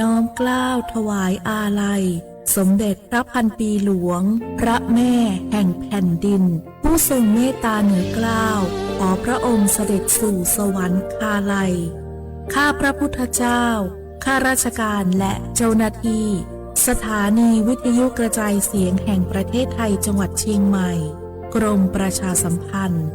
น้อมเกล้าถวายอาลัยสมเด็จพระพันปีหลวง พระแม่แห่งแผ่นดิน ผู้ทรงเมตตาเหนือเกล้า ขอพระองค์เสด็จสู่สวรรคาลัย ข้าพระพุทธเจ้า ข้าราชการและเจ้าหน้าที่ สถานีวิทยุกระจายเสียงแห่งประเทศไทยจังหวัดเชียงใหม่ กรมประชาสัมพันธ์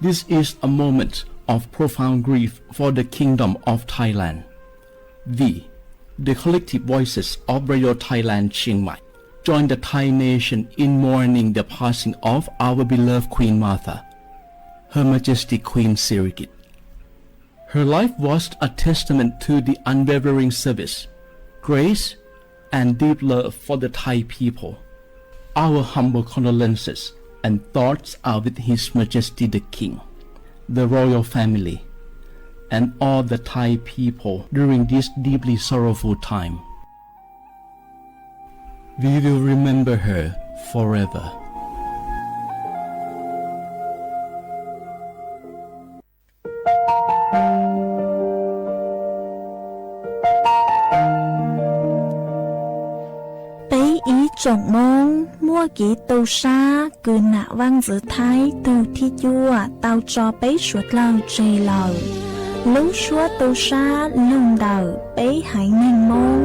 This is a moment of profound grief for the Kingdom of Thailand. We, the collective voices of Radio Thailand Chiang Mai, join the Thai nation in mourning the passing of our beloved Queen Mother, Her Majesty Queen Sirikit. Her life was a testament to the unwavering service, grace, and deep love for the Thai people. Our humble condolences and thoughts are with His Majesty the King, the royal family, and all the Thai people during this deeply sorrowful time. We will remember her forever. Peb ib tsoom Hmoob muaj kev tu sab kws nam vaj ntxwv Thaib tug thib cuaj tau tso peb suav dlawg tseg lawm. Lub suab tu sab lug ntawm peb haiv neeg Hmoob.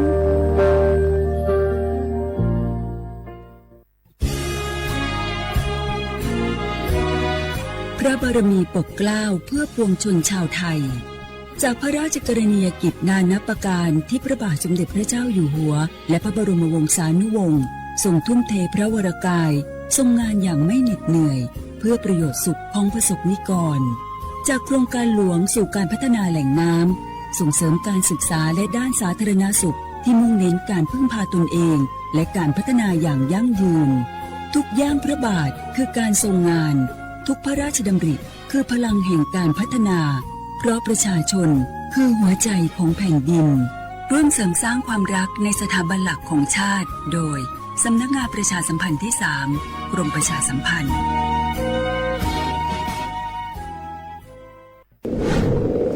พระบารมีปกเกล้าเพื่อปวงชนชาวไทย จากพระราชกรณียกิจนานับประการที่พระบาทสมเด็จพระเจ้าอยู่หัว และพระบรมวงศานุวงศ์ ทรงทุ่มเทพระวรกาย ทรงงานอย่างไม่เหน็ดเหนื่อย เพื่อประโยชน์สุขของประสบนิกร จากโครงการหลวงสู่การพัฒนาแหล่งน้ำ ส่งเสริมการศึกษาและด้านสาธารณสุข ที่มุ่งเน้นการพึ่งพาตนเอง และการพัฒนาอย่างยั่งยืน ทุกย่างพระบาทคือการทรงงาน ทุกพระราชดำริคือพลังแห่งการพัฒนา เพราะประชาชนคือหัวใจของแผ่นดิน ร่วมเสริมสร้างความรักในสถาบันหลักของชาติ โดย สำนักงานประชาสัมพันธ์ที่สาม กรมประชาสัมพันธ์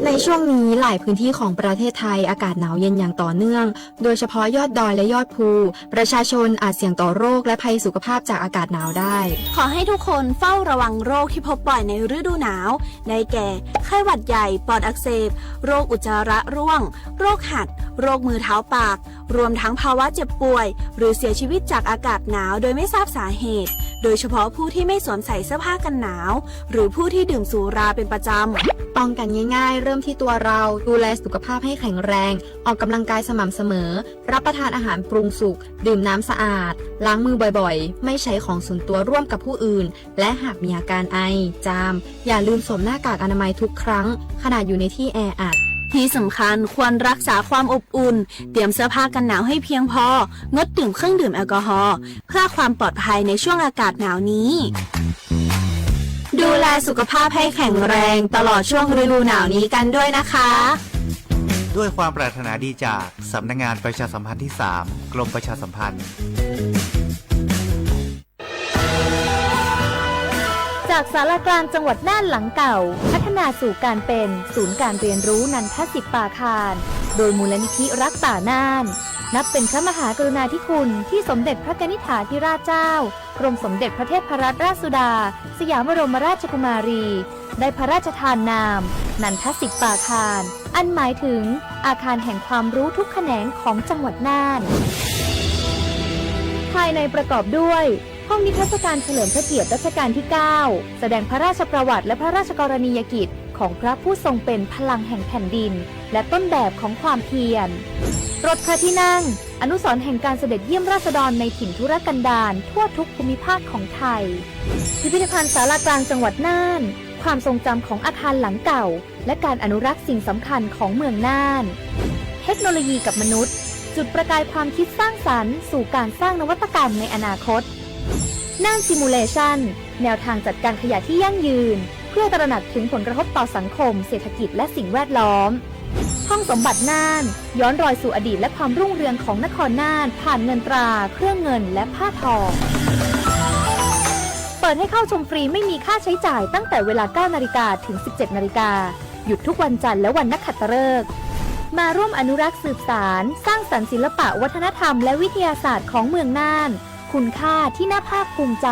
ในช่วงนี้หลายพื้นที่ของประเทศไทยอากาศหนาวเย็นอย่างต่อเนื่อง โดยเฉพาะยอดดอยและยอดภู ประชาชนอาจเสี่ยงต่อโรคและภัยสุขภาพจากอากาศหนาวได้ ขอให้ทุกคนเฝ้าระวังโรคที่พบบ่อยในฤดูหนาว ได้แก่ ไข้หวัดใหญ่ ปอดอักเสบ โรคอุจจาระร่วง โรคหัด โรคมือเท้าปาก รวมทั้งภาวะเจ็บป่วย หรือเสียชีวิตจากอากาศหนาวโดยไม่ทราบสาเหตุ โดยเฉพาะผู้ที่ไม่สวมใส่เสื้อผ้ากันหนาว หรือผู้ที่ดื่มสุราเป็นประจำ ป้องกันง่ายๆ เริ่มที่ตัวเรา ดูแลสุขภาพให้แข็งแรง ออกกำลังกายสม่ำเสมอ รับประทานอาหารปรุงสุก ดื่มน้ำสะอาด ล้างมือบ่อยๆ ไม่ใช้ของส่วนตัวร่วมกับผู้อื่น และหากมีอาการไอ จาม อย่าลืมสวมหน้ากากอนามัยทุกครั้ง ขณะอยู่ในที่แออัด ที่สำคัญควรรักษาความอบอุ่น เตรียมเสื้อผ้ากันหนาวให้เพียงพอ งดดื่มเครื่องดื่มแอลกอฮอล์ เพื่อความปลอดภัยในช่วงอากาศหนาวนี้ ดูแลสุขภาพให้แข็งแรงตลอดช่วงฤดูหนาวนี้กันด้วยนะคะ ด้วยความปรารถนาดีจากสำนักงานประชาสัมพันธ์ที่สาม กรมประชาสัมพันธ์ จากศาลากลางจังหวัดน่านหลังเก่า พัฒนาสู่การเป็นศูนย์การเรียนรู้นันทสิทธิ์ป่าคาน โดยมูลนิธิรักป่าน่าน นับเป็นพระมหากรุณาธิคุณที่สมเด็จพระกนิษฐาธิราชเจ้า กรมสมเด็จพระเทพรัตนราชสุดา สยามบรมราชกุมารี ได้พระราชทานนาม นันทสิทธิ์ป่าคาน อันหมายถึงอาคารแห่งความรู้ทุกแขนงของจังหวัดน่าน ภายในประกอบด้วย ห้องนิทรรศการเฉลิมพระเกียรติรัชกาลที่ เก้า แสดงพระราชประวัติและพระราชกรณียกิจของพระผู้ทรงเป็นพลังแห่งแผ่นดิน และต้นแบบของความเพียร รถพระที่นั่ง อนุสรณ์แห่งการเสด็จเยี่ยมราษฎรในถิ่นทุรกันดารทั่วทุกภูมิภาคของไทย พิพิธภัณฑ์ศาลากลางจังหวัดน่าน ความทรงจำของอาคารหลังเก่า และการอนุรักษ์สิ่งสำคัญของเมืองน่าน เทคโนโลยีกับมนุษย์ จุดประกายความคิดสร้างสรรค์สู่การสร้างนวัตกรรมในอนาคต น่าน Simulation แนวทางจัดการขยะที่ยั่งยืน เพื่อตระหนักถึงผลกระทบต่อสังคม เศรษฐกิจ และสิ่งแวดล้อม ห้องสมบัติน่าน ย้อนรอยสู่อดีตและความรุ่งเรืองของนครน่าน ผ่านเงินตรา เครื่องเงิน และผ้าทอ เปิดให้เข้าชมฟรีไม่มีค่าใช้จ่ายตั้งแต่เวลา เก้านาฬิกา ถึง สิบเจ็ดนาฬิกา หยุดทุกวันจันทร์และวันนักขัตฤกษ์ มาร่วมอนุรักษ์สืบสาน สร้างสรรค์ศิลปะวัฒนธรรมและวิทยาศาสตร์ของเมืองน่าน คุณค่าที่น่าภาคภูมิใจ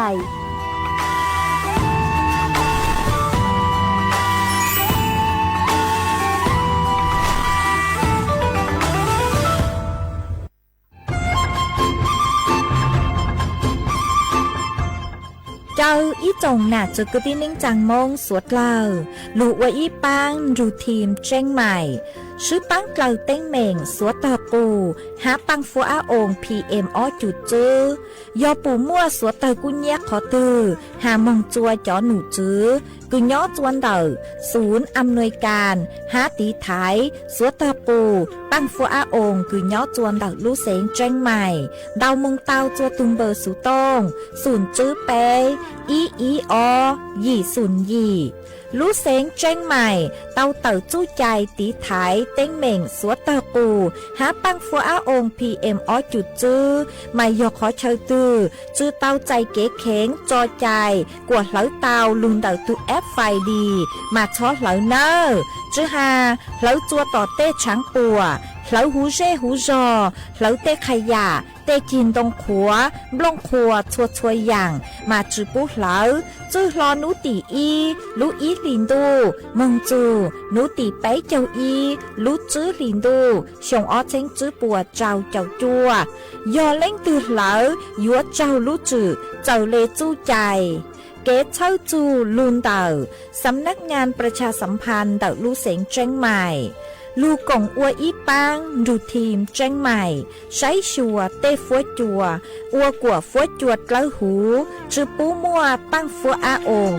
Caw ib tsoom nam txwv kwv tij neej tsaa Moob suav dlawg lug ua ib paab nrug thim Tseeb Maim, swb paab dlaws teeb meem suav tawg qus hab paaj fuab ab oo PM ob cum tswb. Yog pum muaj suav tawg kub nyiab qhov twg, has moog tsua cov num tswv kws nyob tsua ntawm xunv am nuis kas hab tiv thaiv suav tawg qus paaj fuab ab oo kws nyob tsua ntawm lub xeev Tseeb Maim ntau moog tau tsua tug npawb xuv tooj xum tswb peb ib ib ob yim xum yim. Lub xeev Tseeb Maim tau tawm txuj cai tiv thaiv teeb meem suav tawg qus hab paaj fuab ab oo PM ob cum tswb, mas yog qhov chaw twg tsi tau txais kev kheev tso cai kuas hlawv tau lug ntawm tug FID mas txhob hlawv nawb. Tsi has hlawv tsua tom tej tshaav puam, hlawv huv zej huv zog, hlawv tej qha yam, tej cig ntoo qhuav, nplooj qhuas txhua txhua yaam mas tsi pub hlawv. Txwj hlo nub tim ib lub ib hlis ntuj moog txug nub tim peb caug ib lub tswb hlis ntuj xyoo ob txheeb tswb puas rau caum cuaj, yog leej twg hlawv yuav raug lub tswm txawm le txuj cai. Kev txhawb txug lug ntawm Xam Nab Nyaas Pras Tshas Xam Phas ntawm lub xeev Tseeb Maim lug koom ua ib paab nrug thim Tseeb Maim saib xyuas tej fuab cua ua kuam fuab cua dlawb huv, tsi pub muaj paaj fuab ab oo.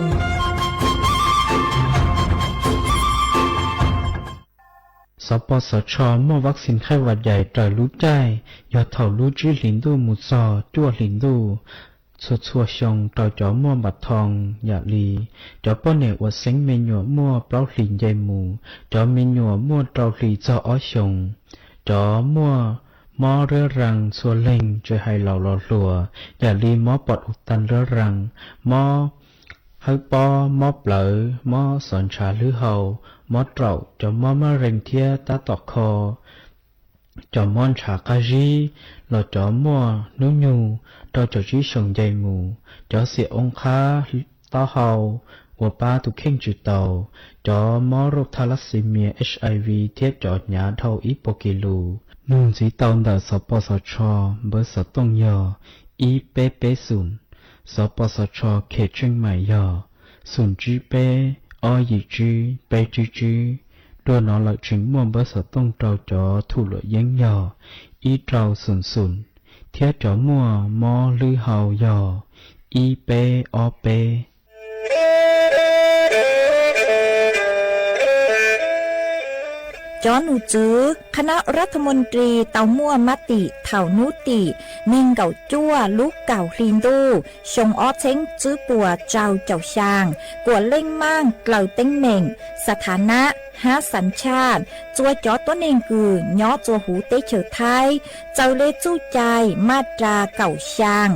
Xov Pos Xov Tsho muaj vaccine khaib vas cais raws lub caij yog thaum lub tsib hlis ntuj mus txog cuaj hlis ntuj txhua txhua xyoo rau cov muaj npam thoo yam li cov poj niam uas xeeb me nyuam muaj plaub hlis nce mus, cov me nyuam muaj rau hlis txog ob xyoos, cov muaj mob riab raa txhua leeg tsis hais laus los hluas yam li mob pom u tas riab raa, mob hawb pob, mob plawv, mob xov ntshav hlwb hau, mob raum, cov mob mab rees thiab tab tom kho, cov mob ntshav qab zib, los cov muaj hnub nyoog rau caum tsib xyoos nce mus, cov xiam oo qhab taub hau uas pab tus kheej tsis taus, cov mob rauj tha las xis mias, HIV thiab cov hnyav dhau ib puas kis lus. Nug ntxiv tau ntawm Xov Pos Xov Tsho npawb xov tooj yog ib peb peb xoom, Xov Pos Xov Tsho khem Tseej Maim yog xoom tsib peb ob yim tsib peb tsib tsib. Dua no lawm tseem muaj npawb xov tooj rau cov thum luam yeeb yog ib rau xoom xoom, thiab cov muaj mob hlwb hau yog ib peb ob peb. Cov num tswv khab nab ras tha moos ris tau muaj mab tim thaum nub tim neeg nkaum cuaj lub kaum hli ntuj xyoo ob txheeb tswb puas rau caum xyaa kuas leej maaj dlaws teeb meem, xa tha nab hab xav tshaj tsua cov tuab neeg kws nyob tsua huv teb chaws Thaib txawm le txuj cai maj ras kaum xyaa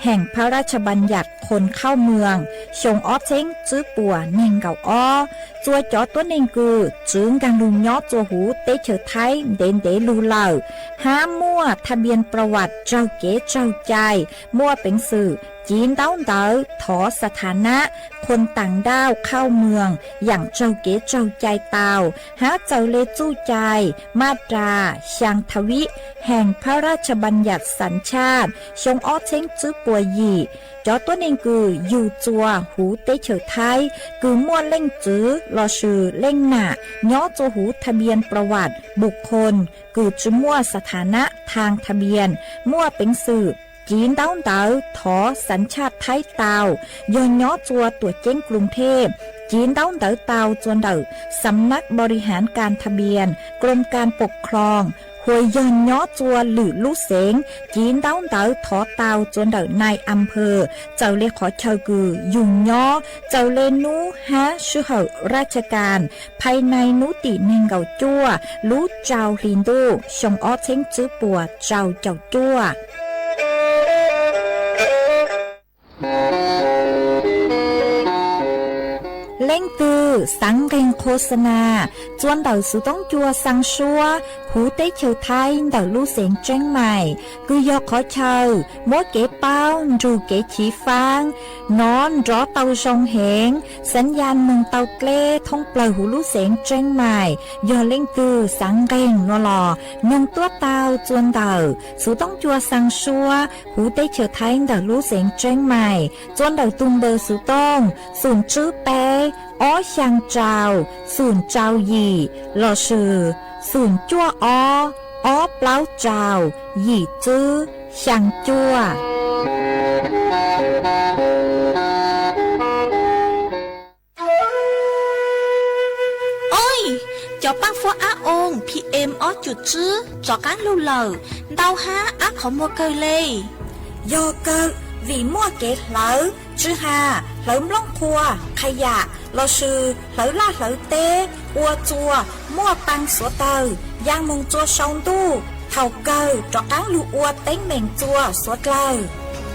heem phab raj tshab npam yam khoos khauj moos xyoo ob txheeb tswb puas neeg nkaum ob. Tsua cov tuab neeg kws tswv nkaag lug nyob tsua huv teb chaws Thaib ntev ntev lug lawm, hab muaj tha npias pra vam raug kev tsaug cai, muaj peev xwm civ ntaub ntawv thov xa tha nab khoos taam nrauj khauj moos yaam raug kev tsaug cai tau, hab txawm le txuj cai maj ras xyaa tha vib heem phab raj tshab npam yam xav tshaj xyoo ob txheeb tswb puas yim. Cov tuab neeg kws yug tsua huv teb chaws Thaib kws muaj leej txwv lossis leej nam nyob tsua huv tha npias pra vam npum khoos kws tsi muaj xa tha nab thaag tha npias, muaj peev xwm civ ntaub ntawv thov xav tshaj Thaib tau, yog nyob tsua tuam ceeb Kloos Thej, civ ntaub ntawv tau tsua ntawm Xam nab Npau Ri Haav Kas Tha Npias, Kloos Kas Pom Khloos, hos yog nyob txua lwm lub xeev, civ ntaub ntawv thov tau txua ntawm nai a phawm, txawm le qhov chaw kws yug nyob, txawm le nub hab sij hawm raj cha kas, phais nai nub tim neeg nkaum cuaj lub rau hli ntuj xyoo ob txheeb tsib puas rau caum cuaj. Leej twg xaav nqeeg qhua xa nas txua ntawm xuv toob cua xaa suab huv teb chaws Thaib ntawm lub xeev Tseeb Mais, kws yog qhov chaw muab kev paub nrug kev chiv faab nov nrov tau zoo heev, xaav ya moog tau dleb thoob plawg huv lub xeev Tseeb Mais. Yog leej twg xaav nqeeg nuav los noog tuab tau txua ntawm xuv toob cua xaa suab huv teb chaws Thaib ntawm lub xeev Tseeb Mais, txua ntawm tug npawb xuv tooj xoom tsib peb ob xyaa rau xoom rau yim lossis xoom cuaj ob ob plaub rau yim tsib xyaa cuaj. Oj, cov paab fuab ab oo P M ob cum tsib rov qaab lug lawm, ntau hab ab qhov muag kawg le. Yog kawg, vim muaj kev hlawv tsw has, hlawv nplooj qhua, qha yam lossis hlawv laj hlawv teb ua txua muaj paa suav dlawg, ya moog txua sau ntuj, thaum kawg rov qaab lug ua teeb meem txua suav dlawg.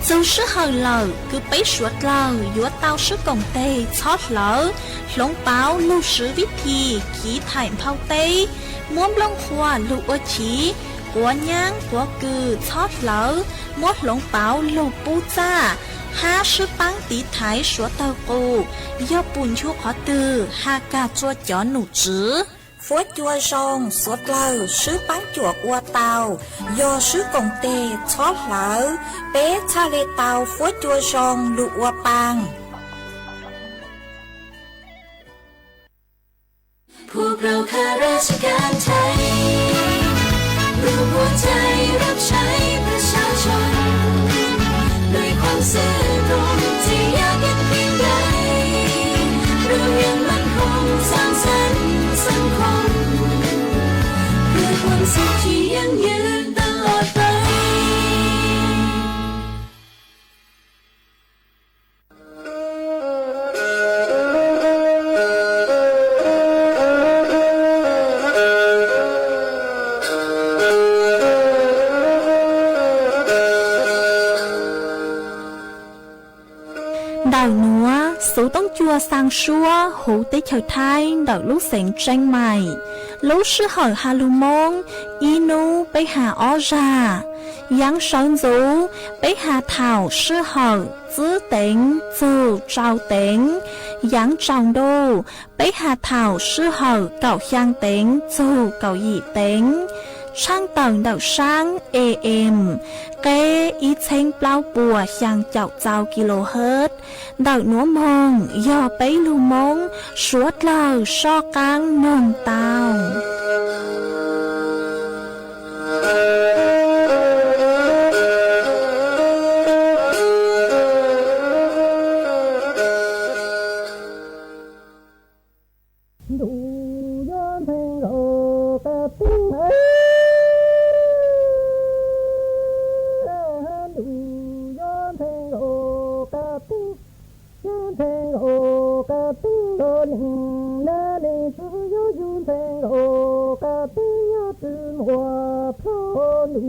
Txug sij hawm lawm kws peb suav dlawg yuav tau sib koom teg txhob hlawv, hloov pauv lug swv vib thi kiv thaim nphau teb, muab nplooj qhua lug ua chiv, quav nyaab quav kws txhob hlawv, muab hloov pauv lug pub txaj, hab sib paab tiv thaiv suav dlawg qus. Yog pum nchu qhov twg has kag txua cov num tswv. Fuab cua zoo suav dlawg sib paab cuam ua tau, yog sib koom teg txhob hlawv, peb txhaj le tau fuab cua zoo lug ua paa. Ntawm nuav xuv toob cua xaa suab huv teb chaws Thaib ntawm lub xeev Tseeb Mais. Lub sij hawm has lug Moob, ib nub peb has ob zag. Yaav sawv ntxuv, peb has thaum sij hawm tsib teev txug rau teev. Yaav tsaus ntuj, peb has thaum sij hawm kaum xyaa teev txug kaum yim teev. Tshaaj tawm ntawm saab A M, qeb ib txheeb plaub puas xyaa caum txau kilohertz. Ntawm nuav moog yog peb lug Moob suav dlawg soj qaab noog tau. Ntuj yuav ntxhee nkaus qab teeb, ntuj yuav ntxhee nkaus qab teeb, yuav ntxhee nkaus qab teeb nkaus neeg, nab leej twg yuav yug ntxhee nkaus qab teeb, yog twg muaj plho, ntuj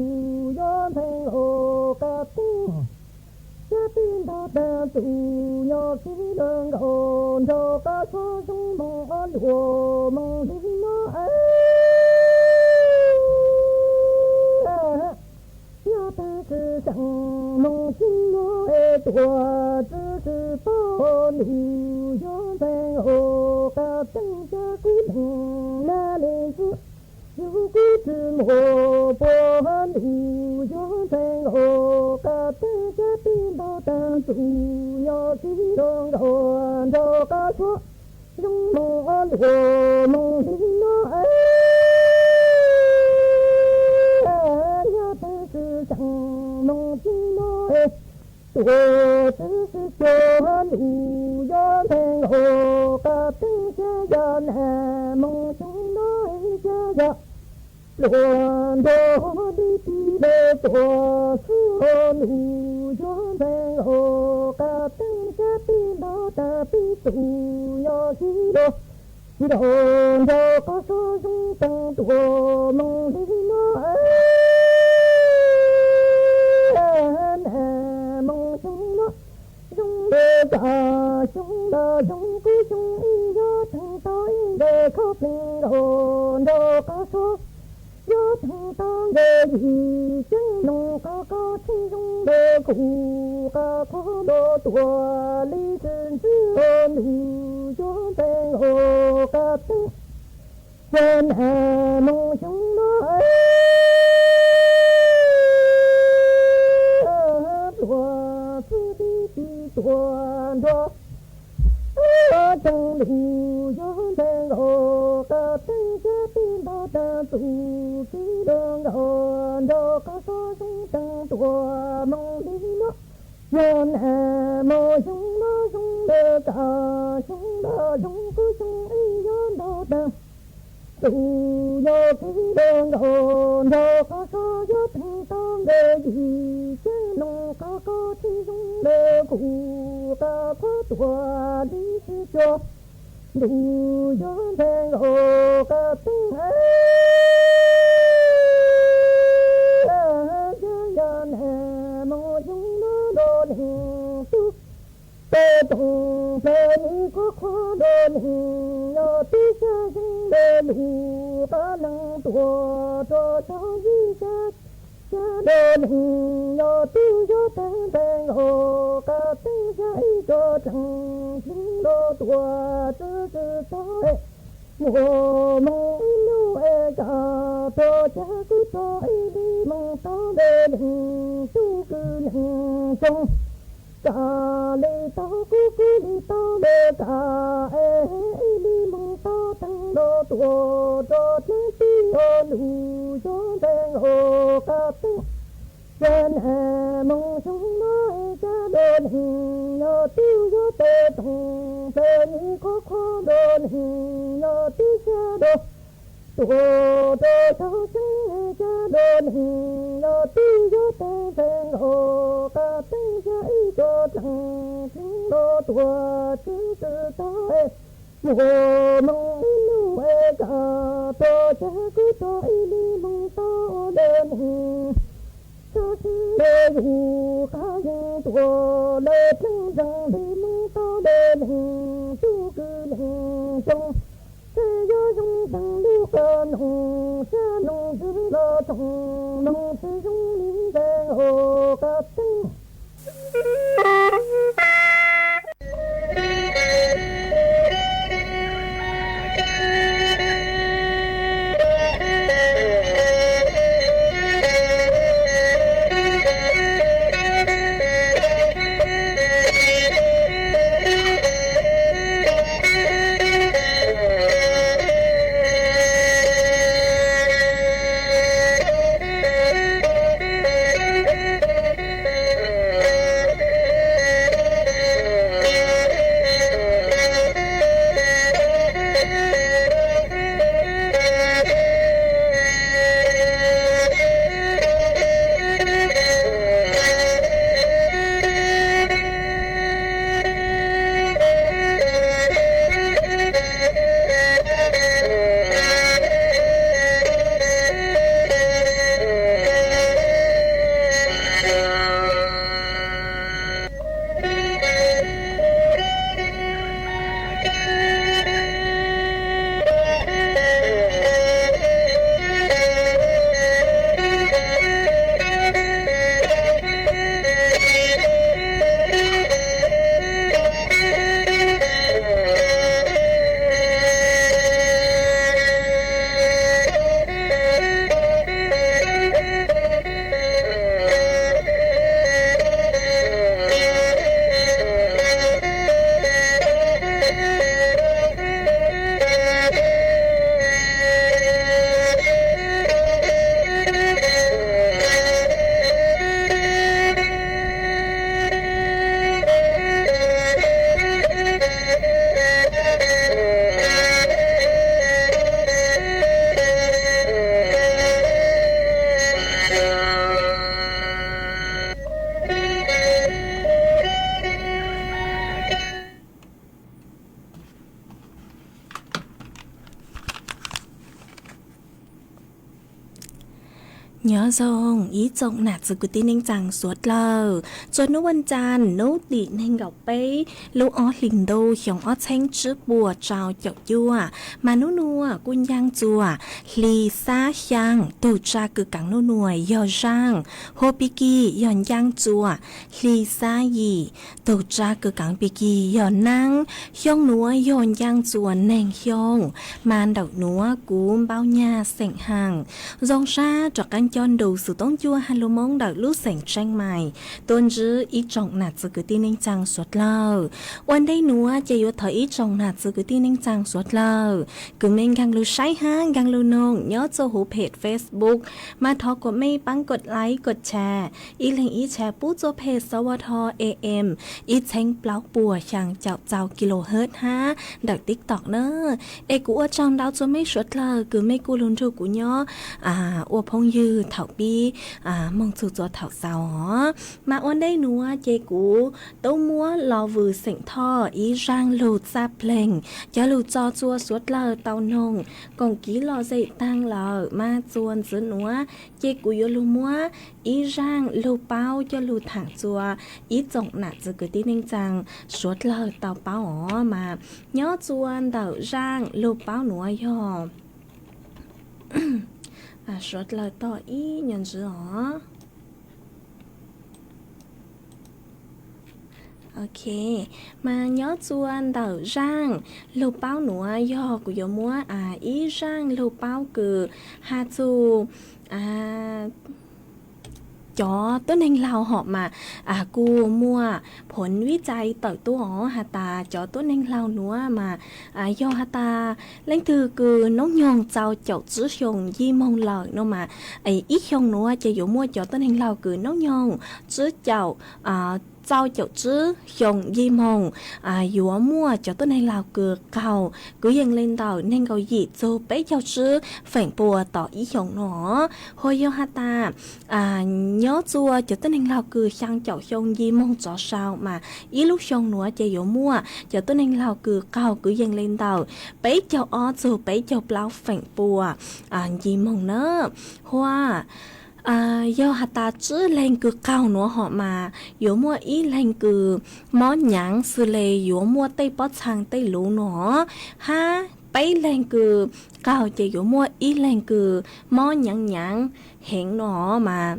yuav ntxhee nkaus qab teeb. Cab peb ntaug taag txuj nyuas kig luag nkaus nraug qab suab zoo moog ob luas moog li no. Yog tag kws xyaa moog txij nuav es tuam txwv tsi tau, ntuj yuav ntxhee nkaus qab teeb, cab kuv leej nab leej twg yug kuv tsi muaj puab, ntuj yuav ntxhee nkaus qab teeb, cab peb ntaug taag txuj nyuas kig luag nkaus nraug qab suab zoo moog ob luas moog li no. Yog tag kws xyaa moog txij nuav es tuam txwv tsi tau, ntuj yuav ntxhee nkaus qab teeb, xya yog nab moog xyoo no, xya yog Luag nrog li tis lawv tuaj xwb, luag yuav ntxhais nkaus qab teeb xyab peb nrog tag peb tus nyob sib luag, sib luag nrog qhov so zoo teev tuaj moo li no. Moo xyoo no zoo li cas, xyoo los zoo kuj xyoo ib, yog teev tau ib nqe khaub plees nkaus nrog qhov so, yog teev tau nqe yim ceeb noog qhov ko tsis zoo li kuv, qhov qhov los tuaj li xwb ntxwb ntuj yuav ntxhais nkaus qab teeb. Yog nam moo xyoo no luag xwb tib tsis tuaj nrog ceeb ntuj yuav ntxhais nkaus qab teeb xyab peb nrog tag tus sib luag nkaus nrog qhov so zoo teev tuaj moo li no. Yog nam moo xyoo no zoo li cas, xyoo los zoo kuj xyoo ib, yog nrog tag tus yog sib luag nkaus nrog qhov so, yog teev tau nqe yim ceeb noog qhov ko tsis zoo li kuv, qhov qhov tuaj li xwb cuag ntuj yuav ntxhais nkaus qab teeb. Yog nam moo xyoo no luag leej tub, peb rooj plaws nis qhuav qhuav, luag leej yog tub xya xyoo li lus qab leej tuaj rau tog yim xya, xya luag leej yog tub yog tag ntxhais nkaus qab teeb xya ib, rau tseem pleev luag tuaj txwv txwv tog muaj moo ib nub es kam rau cas kuj rau ib li moo tau luag leej tub kwv leej tsoom, kam li tau kuj kuj li tau luag kam es ib li moo tau teev luag tuaj rau dleeb tij, yog lus yuav ntxhais nkaus qab teeb. Yog nam moo xyoo no es xya luag leej yog tub yog peb rooj plaws nis qhuav qhuav, luag leej yog tub xya luag tuaj rau tog xeeb, xya luag leej yog tub yog tag ntxhais nkaus qab teeb, xya ib rau tseem pleev luag tuaj txwv txwv tog muaj moo ib nub es kam rau cas kuj rau ib li moo tau luag leej tub xeeb, luag yug qab yees tuaj lawm pleev ntsees li moo tau luag leej tub kwv leej tsoom. Txawm yog zoo teev lub qab noog xya noog ntxwv los tsoom noog tsis zoo li ntxhais nkaus qab teeb. Nyob zoo ib tsoom nam txiv kwv tij neej tsaa suav dlawg, txuas hnub vas cas hnub tim neeg nkaum peb lub ob hlis ntuj xyoo ob txheeb tsib puas rau caum cuaj, mas nub nuav kuj ncaaj txuas hli xab xyaa, tug tsa kws kaav nub nuav yog zaaj, hua pig kig yog ncaaj txuas hli xab yim, tug tsa kws kaav pig kig yog naab, xyoo nuav yog ncaaj txuas neeg xyoo, mas ntawm nuav kuv npauj nyag xeem haas. Zoo sab rov qaab coj nrug xov tooj cua hab lug Moob ntawm lub xeem Tsheej Maim tuaj ntsib ib tsoom nam txiv kwv tij neej tsaa suav dlawg. Ua ntej nuav ces yuav thov ib tsoom nam txiv kwv tij neej tsaa suav dlawg kws mej nkaag lug saib hab nkaag lug noog nyob txuas huv phem Facebook, mas thov kuas mej paab kod like kod share, ib leeg ib share pub txuas phem S W T A M ib txheeb plaub puas xyaa caum txaus kilohertz hab ntawm TikTok na. Es kuv ua tsaug ntau txuas mej suav dlawg kws mej kuj lug nrug kuv nyob ua phooj ywg thaum pib moog txug txuas thaum xaus os. Mas ua ntej nuav ces kuv tub muab Los Vwm Xeem Thoj ib zaaj lug txaj pleeg coj lug tso txuas suav dlawg tau noog koom kiv lom zem taag lawm, mas txuas ntxiv nuav ces kuv yuav lug muab ib zaaj lug paub coj lug thaam txuas ib tsoom nam txiv kwv tij neej tsaa suav dlawg tau paub os. Mas nyob txuas ntawm zaaj lug paub nuav yog suav dlawg tog ib nyuas ntsis os. Ok, mas nyob txuas ntawm zaaj lug paub nuav yog kuv yuav muab ib zaaj lug paub kws has txug cov tuab neeg laug hom mas kuj muaj phuv vib txais tawm tuaj os, has tas cov tuab neeg laug nuav mas yog has tas leej twg kws noob nyoog txaus caum tsib xyoo yim moog lawm no mas ib xyoo nuav ces yuav muaj cov tuab neeg laug kws noob nyoog tsib caum txaus caum tsib xyoo yim moog, yuav muaj cov tuab neeg laug kws qaug kwv yees le ntawm neeg nkaum yim txug peb caug tsib feem pua tom ib xyoos no. Hos yog has tas nyob txuas cov tuab neeg laug kws xyaa caum xyoo yim moog tov sau mas ib lub xyoo nuav ces yuav muaj cov tuab neeg laug kws qaug kwv yees le ntawm peb caug ob txug peb caug plaub feem pua yim moog na. Hos yog has tas tsib leeg kws qaug nuav hom mas yuav muaj ib leeg kws mob nyaav xws le yuav muaj tej pob txhaa tej luv no, hab peb leeg kws qaug ces yuav muaj ib leeg kws mob nyaav nyaav heev no mas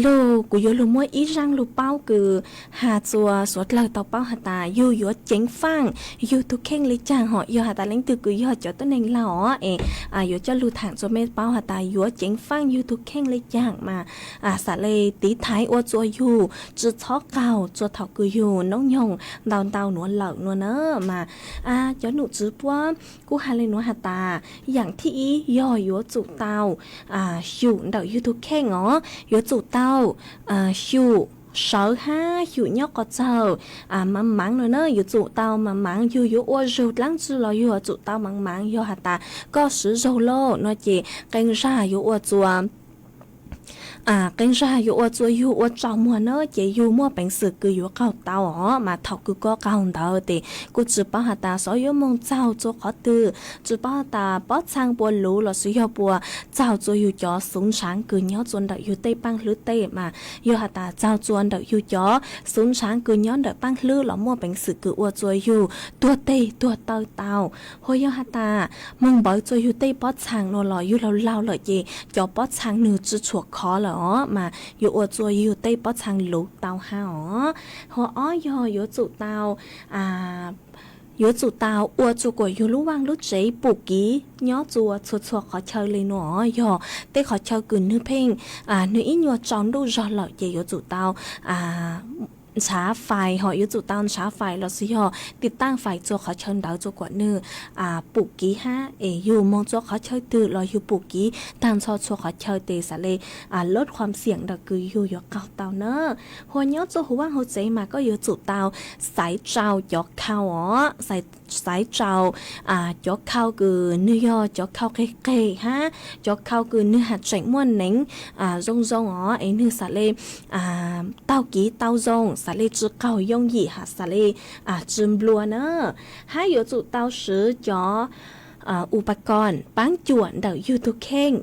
lug kuv yuav lug muab ib zaaj lug paub kws has txuas suav dlawg tau paub has tas yug yuav ceev faaj yug tug kheej le caag hom. Yog has tas leej twg kws yog cov tuab neeg laug os es yuav coj lug thaam txuas mej paub has tas yuav ceev faaj yug tug kheej le caag mas xam le tiv thaiv ua txuas yug tsi txhob qaug txuas thaum kws yug noob nyoog ntau ntau nuav lawm no na. Mas cov num tswv puab kuj has le nuav has tas yaam thib ib yog yuav tsum tau xyum ntawm yug tug kheej os, yuav tsum tau xyum sawv hab xyum nyob qhov txawg maav maav no na. Yuav tsum tau maav maav, yug yuav ua zug dlaab tsi los yug yuav tsum tau maav maav. Yog has tas koj swv zog lawm no ces qee zag yuav ua txuas qee zag yuav ua txuas yug ua tsaus muag na ces yug muaj peev xwm kws yuav qaug tau os. Mas thaum kws koj qaug ntawd tes kuj tsi paub has tas xyov yuav moog txaug txuas qhov twg, tsi paub has tas pob txhaa puas luv lossis yog puas txaug txuas yug cov xuv ntshaav kws nyob txuas ntawm yug tej paaj hlwb tej. Mas yog has tas txaug txuas ntawm yug cov xuv ntshaav kws nyob ntawm paaj hlwb los muaj peev xwm kws ua txuas yug tuag teg tuag taw tau. Hos yog has tas moog npawv txuas yug tej pob txhaa no los yug laug laug lawm ces cov pob txhaa nwg tsi tshua khov lawm os, mas yuav ua txuas yug tej pob txhaa luv tau hab os. Hos ob yog yuav tsum tau yuav tsum tau ua txuas kuas yug lub vaaj lub tsev pum kiv nyob txuas txhua txhua qhov chaw le no. Yog tej qhov chaw kws nwg pheej nwg ib nyuas tsaus ntuj zog lawm ces yuav tsum tau ntshav fais, hos yuav tsum tau ntshav fais lossis yog tiv taaj fais txuas qhov chaw ntawd txuas kuas nwg pum kiv hab es yug moog txuas qhov chaw twg los yug pum kiv taag txhua txhua qhov chaw tes xam le lub qhuam xiam ntawm kws yug yuav qaug tau na. Hos nyob txuas huv vaaj huv tsev mas koj yuav tsum tau xaiv tsau cov khau os, xaiv tsau cov khau kws nwg yog cov khau qeg qeg hab cov khau kws nwg has tseem muaj neev zoo zoo os es nwg xam le taug kiv tau zoo, xam le tsi qaug yooj yim hab xam le tsi nplua na. Hab yuav tsum tau swv cov upakoos paab cuam ntawm yug tug kheej,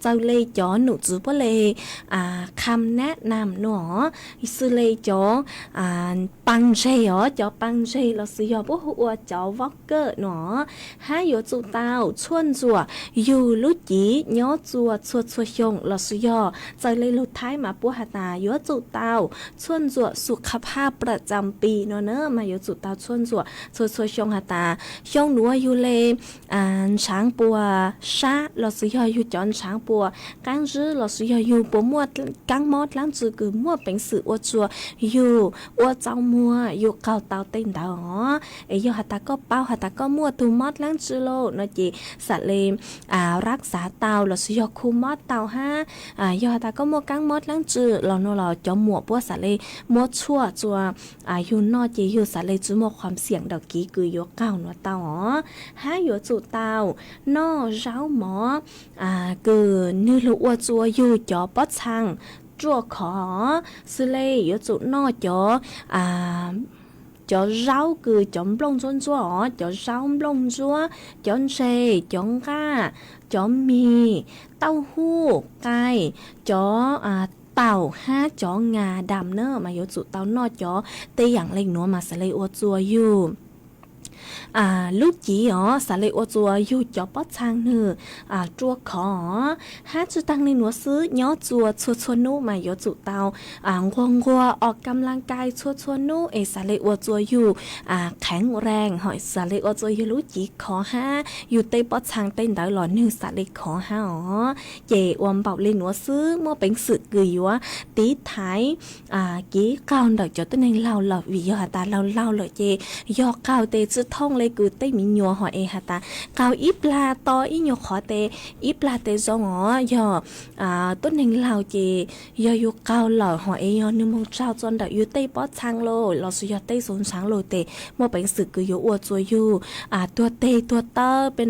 txawm le cov num txwv puab le kham nab nam no, xws le cov paa ntseg os, cov paa ntseg lossis yog puab hu ua cov vob kawm no, hab yuav tsum tau tshuaj ntxuam yug lub civ nyob txua txhua txhua xyoo lossis yog txawm le lug Thaib mas puab has tas yuav tsum tau tshuaj ntxuam su kha phaj pra tsam pis no na mas yuav tsum tau tshuaj ntxuam txhua txhua xyoo has tas xyoo nuav yug le ntshaav puas sab lossis yog yug cov ntshaav puas qaab zib lossis yog yug puas muaj kaab mob dlaab tsi kws muaj peev xwm ua tsua yug ua txaus muag yug qaug tau tej ntawd os. Es yog has tas koj paub has tas koj muaj tug mob dlaab tsi lauj no ces xam le rab xav tau lossis yog khu mob tau hab, yog has tas koj muaj kaab mob dlaab tsi los no los cov muam puab xam le muab tshuaj tsua yug noj ces yug xam le tsi muaj khuam xiam ntawm kiv kws yuav qaug nuav tau os. Hab yuav tsum tau noj zaub mov kws nwg lug ua tsua yug cov pob txhaa ruaj khov, xws le yuav tsum noj cov cov zaub kws cov nplooj ntsuab ntsuab os, cov zaub nplooj ntsuab, cov ntseg, cov nqaj, cov mis, tauj huj, qai, cov taum hab cov ngas dam na mas yuav tsum tau noj cov tej yaam le nuav mas xam le ua tsua yug lub civ os, xam le ua tsua yug cov pob txhaa nwg ruaj khov os. Hab tsi taag le nuav xwb, nyob tsua txhua txhua nub mas yuav tsum tau nquag nquag os kam laj kais txhua txhua nub es xam le ua tsua yug kheev rees, xam le ua tsua yug lub civ khov hab yug tej pob txhaa tej ntawd los nwg xam le khov hab os. Ces ua npaum le nuav xwb muaj peev xwm kws yuav tiv thaiv kiv qaug ntawm cov tuab neeg laug lawm, vim yog has tas laug laug lawm ces yog qaug tes tsi thooj le kws tej miv nyuas hos es has tas qaug ib plag to ib nyuas qhov tes ib plag tes zoo os. Yog tuab neeg laug ces yog yug qaug lawm hos es yog nwg moog tsaug tsua ntawm yug tej pob txhaa lawm lossis yog tej xuv ntshaav lawm tes muaj peev xwm kws yuav ua tsua yug tuag teg tuag taw pes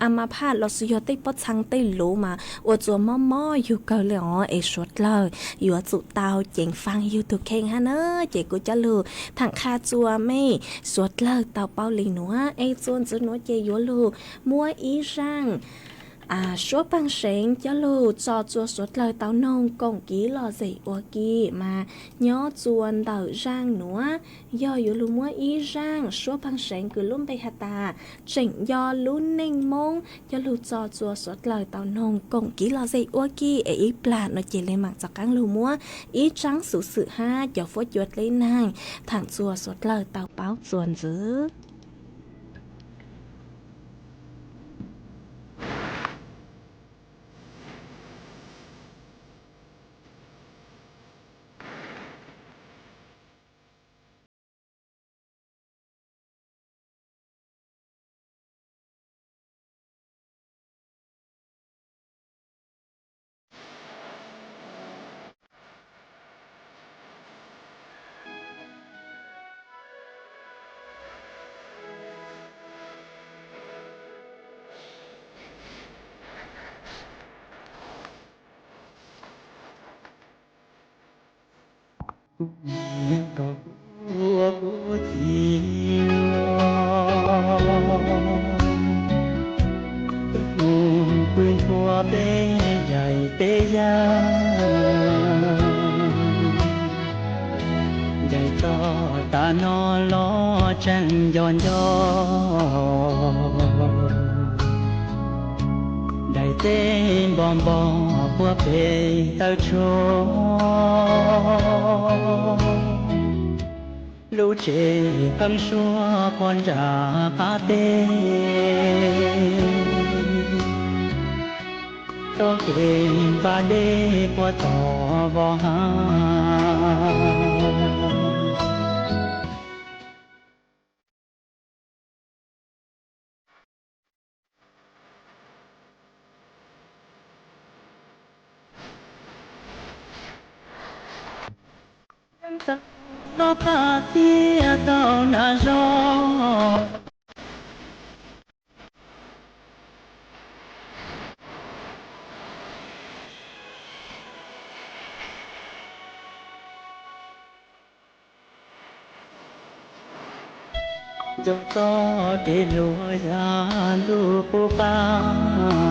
a ma phaj lossis yog tej pob txhaa tej luv mas ua tsua mob mob yug kawg le os. Es suav dlawg yuav tsum tau ceev faj yug tug kheej hab na. Ces kuv coj lug thaam qha tsua mej suav dlawg tau paub le nuav es tsua ntxiv nuav ces yuav lug muab ib zaaj suab phaaj seev coj lug tso tsua suav dlawg tau noog koom kiv lom zem ua ke mas nyob tsua ntawm zaaj nuav yog yuav lug muab ib zaaj suab phaaj seev kws lub npe has tas tseem nco lub neej Moob coj lug tso tsua suav dlawg tau noog koom kiv lom zem ua ke es ib plag no ces le maam rov qaab lug muab ib tsaab xuv xwm hab cov fuab cua dleb naag thaam tsua suav dlawg tau paub tsua ntxiv. Ua kuv txiv, mus pw nthua peb yaim peb yaam, yaim txog tav no los tseem nco nco. Daim teb npo npo puag pem tawg tshuaj, lub tsev qeeb suab puag nram qab teb, tog kev npaj dej puag tom vos hav. Noj qab thiab tau nag zog. Txog kev hluas yog lub qub qab.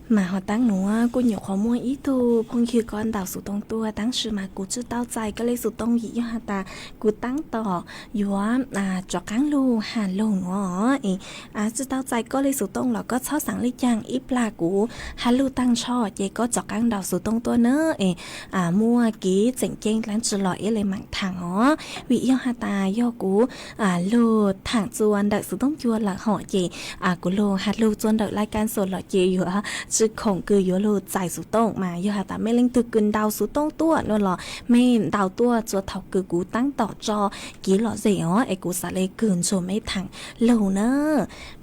Mas hov taab nuav kuj nyuam qhuav muaj ib tug phooj ywg koj ntaus xuv tooj tuaj, tab sis mas kuv tsi tau txais koj le xuv tooj vim yog has tas kuv taab tom yuav rov qaab lug has lug nuav es tsi tau txais koj le xuv tooj los koj txhob xaav le caag, ib plag kuv has lug taag nrho ces koj rov qaab ntaus xuv tooj tuaj na es muaj kev tseem ceeb dlaab tsi los ib le maam thaam os. Vim yog has tas yog kuv lug thaam txua ntawm xuv tooj cua lawm hom ces kuv lug has lug txua ntawm laj kab xua los ces yuav tsi khoom kws yuav lug txais xuv tooj. Mas yog has tas mej leej twg kws ntaus xuv tooj tuaj nuav los mej ntaus tuaj txua thaum kws kuv taab tom tso kev lom zem os es kuv xaav le kws ntsuag mej thaam lug na.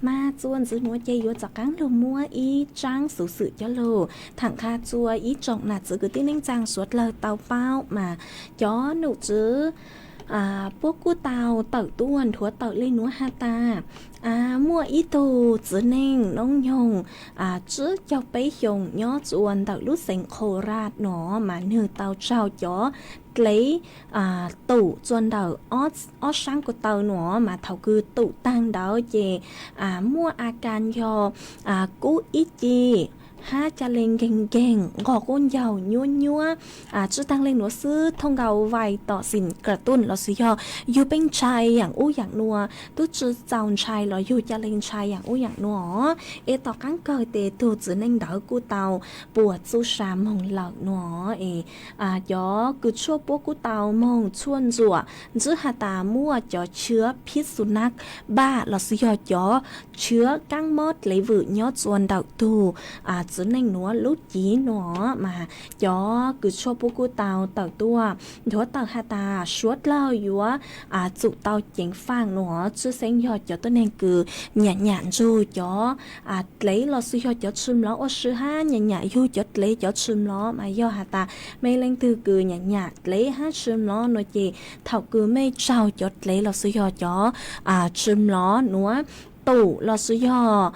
Mas txua ntxiv nuav ces yuav rov qaab lug muab ib tsaab xuv xwm coj lug thaam qha txua ib tsoom nam txiv kwv tij neej tsaa suav dlawg tau paub mas cov num tswv puab kuj tau tawm tuaj nthuav tawm le nuav has tas muaj ib tug txiv neej noob nyoog tsib caug peb xyoos nyob txua ntawm lub xeev Kho Raj nuav mas nwg tau raug cov dlev tum txua ntawm ob saab ko taw nuav mas thaum kws tum taag ntawd ces muaj a kas yog kub ib ce hab ca le nkeeg nkeeg, nqog qub ncaug nyuab nyuab. Tsi taag le nuav xwb, thooj nkaus vais tom xim kra tuj lossis yog yug peb ntshai yaam ub yaam nuav tub tsi txaus ntshai los yug ca le ntshai yaam ub yaam nuav os. Es tom qaab kawg tes tug txiv neej ntawd kuj tau puas txuj sa moog lawm nuav es cov kws tshuaj puab kuj tau moog tshuaj ntsuam ntsib has tas muaj cov chứa pit xu nab npaj lossis yog cov chứa kaab mob dlev vwm nyob txua ntawm tug txiv neej nuav lub cev nuav mas cov kws tshuaj puab kuj tau tawm tuaj nthuav tawm has tas suav dlawg yuav tsum tau ceev faaj nuav tshwj xeeb yog cov tuab neeg kws nyam nyam ntsug cov dlev lossis yog cov tshwm lov ua si hab nyam nyam yug cov dlev cov tshwm lov mas yog has tas mej leej twg kws nyam nyam dlev hab tshwm lov nuav ces thaum kws mej raug cov dlev lossis yog cov tshwm lov nuav tum lossis yog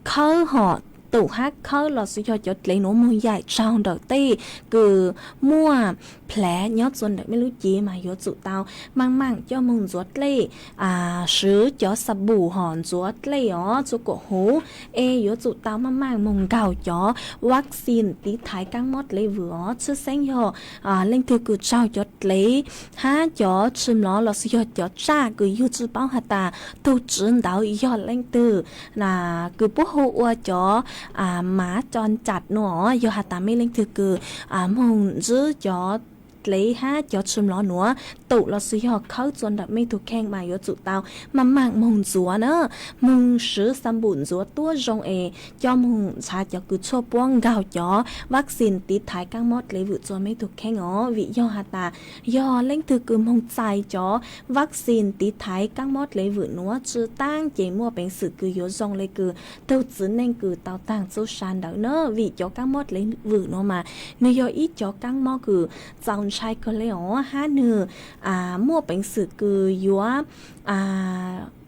khawb hom tum hab khawb lossis yog cov dlev nuav moog yaim raug ntawm tej kws muaj plhav nyob txua ntawm mej lub cev mas yuav tsum tau maaj maaj coj moog ntxuav dlej, swv cov xa bum hom ntxuav dlej os txua kuam huv, es yuav tsum tau maaj maaj moog nkaug cov vaccine tiv thaiv kaab mob dlev vwm os tshwj xeeb yog leej twg kws raug cov dlev hab cov tshwm lov lossis yog cov tsaj kws yug tsi paub has tas tug tswv ntawd yog leej twg kws puab hu ua cov mav co ncas nuav os. Yog has tas mej leej twg kws moog ntsib cov dlev hab cov tshwm lov nuav tub los sis yog khawb txua ntawm mej tug kheej mas yuav tsum tau maj mam moog ntxuav na, moog swv xa npum ntxuav tuab zoo es coj moog ntshav cov kws tshuaj puab nkaug cov vaccine tiv thaiv kaab mob dlev vwm txua mej tug kheej os. Vim yog has tas yog leej twg kws moog txais cov vaccine tiv thaiv kaab mob dlev vwm nuav tsi taab ces muaj peev xwm kws yuav zoo le kws tug txiv neej kws tau taag txuj sa ntawd na. Vim cov kaab mob dlev vwm nuav mas nwg yog ib cov kaab mob kws txaus ntshai kawg le os, hab nwg muaj peev xwm kws yuav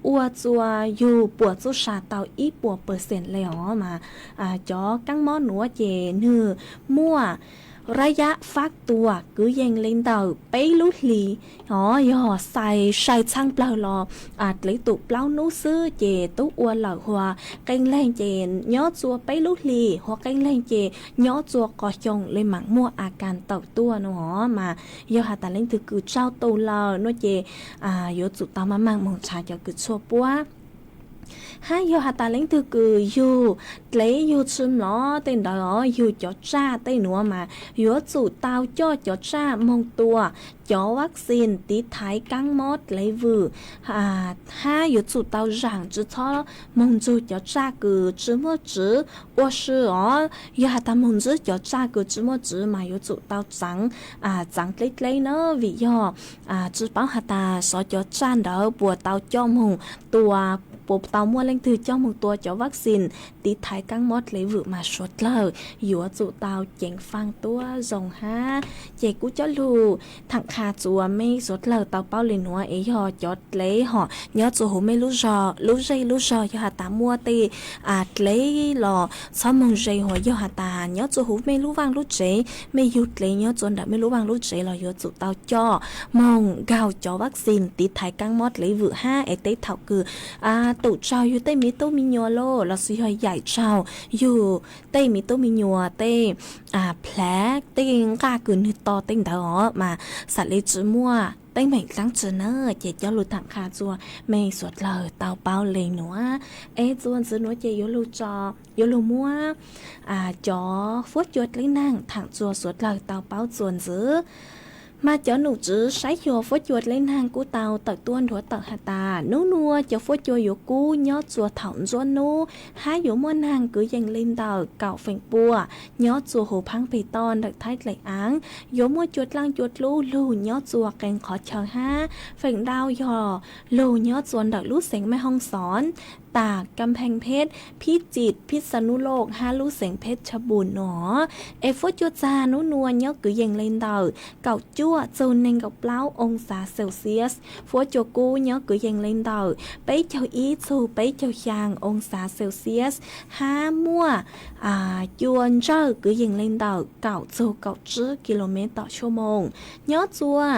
ua txua yug puas txuj sa tau ib puas percent le os mas cov kaab mob nuav ces nwg muaj rab yab fab tua kwv yees le ntawm peb lub hlis os. Yog sai sai txhaaj plawg los dlev tus plaub nub xwb ces tub ua lawm, hua qee leeg ces nyob txua peb lub hlis, hua qee leeg ces nyob txua qos xyoo le maam muaj a kas tawm tuaj no os. Mas yog has tas leej twg kws tsaug tus lawm no ces yuav tsum tau maj mam moog ntshav cov kws tshuaj puab. Hab yog has tas leej twg kws yug dlev yug tsi mlov tej ntawd os, yug cov tsaj tej nuav mas yuav tsum tau coj cov tsaj moog tua cov vaccine tiv thaiv kaab mob dlev vwm, hab yuav tsum tau zaam tsi txhob moog ntsug cov tsaj kws tsi muaj tswv ua si os. Yog has tas moog ntsug cov tsaj kws tsi muaj tswv mas yuav tsum tau txaav, txaav dleb dleb na, vim yog tsi paub has tas xyov cov tsaj ntawd puas tau coj moog tua, puas tau muaj leej twg coj moog tua cov vaccine tiv thaiv kaab mob dlev vwm mas suav dlawg yuav tsum tau ceev faaj tuab zoo hab. Ces kuv cov lug thaam qha txuas mej suav dlawg tau paub le nuav es yog cov dlev hom nyob txua huv mej lub zej lub zog, yog has tas muaj tej dlev los txhob moog ze, hua yog has tas nyob txua huv mej lub vaaj lub tsev, mej yug dlev nyob txua ntawm mej lub vaaj lub tsev los yuav tsum tau coj moog nkaug cov vaccine tiv thaiv kaab mob dlev vwm hab es tej thaum kws tub tsaug yug tej miv tub miv nyuas los, los sis yog yaim tsaug yug tej miv tub miv nyuas tej plhav tej nqaj kws nwg to tej ntawd os mas xam le tsi muaj teeb meem dlaab tsi na. Ces cov lug thaam qha txuas mej suav dlawg tau paub le nuav. Es txuas ntxiv nuav ces yuav lug tso, yuav lug muab cov fuab cua dleb naag thaam txuas suav dlawg tau paub txuas ntxiv. Mas cov num tswv saib xyuas fuab cua dleb naag kuj tau tawm tuab nthuav tawm has tas nub nuav cov fuab cua yuav kub nyob txua thaum ntsuab nub hab yuav muaj naag kwv yees le ntawm kaum feem pua nyob txua huv phaab peg toj ntawm Thaib Dlaim Aav. Yuav muaj cua dlaaj cua dlub lug nyob txua qee qhov chaw hab feem ntau yog lug nyob txua ntawm lub xeev Mej Hoob Xov, tas Kam Pheej Pheb, Phib Txim, Phib Xa Nub Loj hab lub xeev Pheb Tshaj Npum no. Es fuab cua txag nub nuav nyob kwv yees le ntawm kaum cuaj txug neeg nkaum plaub oo xav Celsius. Fuab cua kub nyob kwv yees le ntawm peb caug ib txug peb caug xyaa oo xav Celsius, hab muaj cua ntsawj kwv yees le ntawm kaum txug kaum tsib kis lus mev tom xuab moos. Nyob txua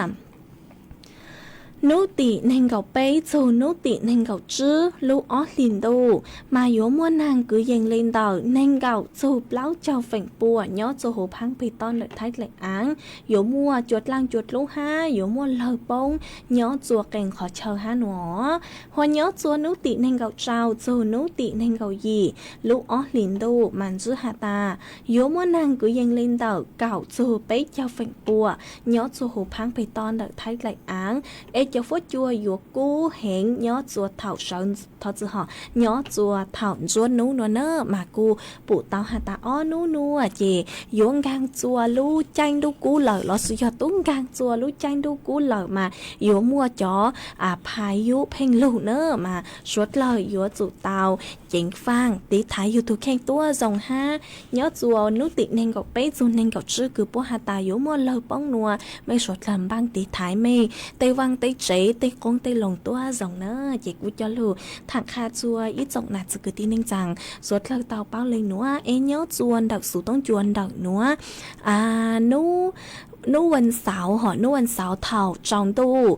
nub tim neeg nkaum peb txug nub tim neeg nkaum tsib lub ob hlis ntuj, mas yuav muaj naag kwv yees le ntawm neeg nkaum txug plaub caug feem pua nyob txua huv phaab peg toj ntawm Thaib Dlaim Aav. Yuav muaj cua dlaaj cua dlub hab yuav muaj lawg poob nyob txua qee qhov chaw hab nuav. Hua nyob txua nub tim neeg nkaum rau txug nub tim neeg nkaum yim lub ob hlis ntuj mas ntsib has tas yuav muaj naag kwv yees le ntawm kaum txug peb caug feem pua nyob txua huv phaab peg toj ntawm Thaib Dlaim Aav. Es cov fuab cua yuav kub heev nyob txua thaum sawv, thov txwm hom, nyob txua thaum ntsuab nub nuav na. Mas kuj pum tau has tas ob nub nuav ces yuav nkaag txua lub caij ntuj kub lawm los sis yog tub nkaag txua lub caij ntuj kub lawm mas yuav muaj cov phaj yub pheej lug na. Mas suav dlawg yuav tsum tau ceev faaj tiv thaiv yug tug kheej tuab zoo hab. Nyob txua nub tim neeg nkaum peb txug neeg nkaum tsib kws puab has tas yuav muaj lawg poob nuav, mej suav dlawg npaaj tiv thaiv mej tej vaaj tej tsev tej qoob tej loo tuab zoo na. Ces kuv coj lug thaam qha txua ib tsoom nam txiv kwv tij neej tsaa suav dlawg tau paub le nuav es nyob txua ntawm xuv toob cua ntawm nuav, nub, nub vas xauv hom nub vas xauv thaum tsaus ntuj,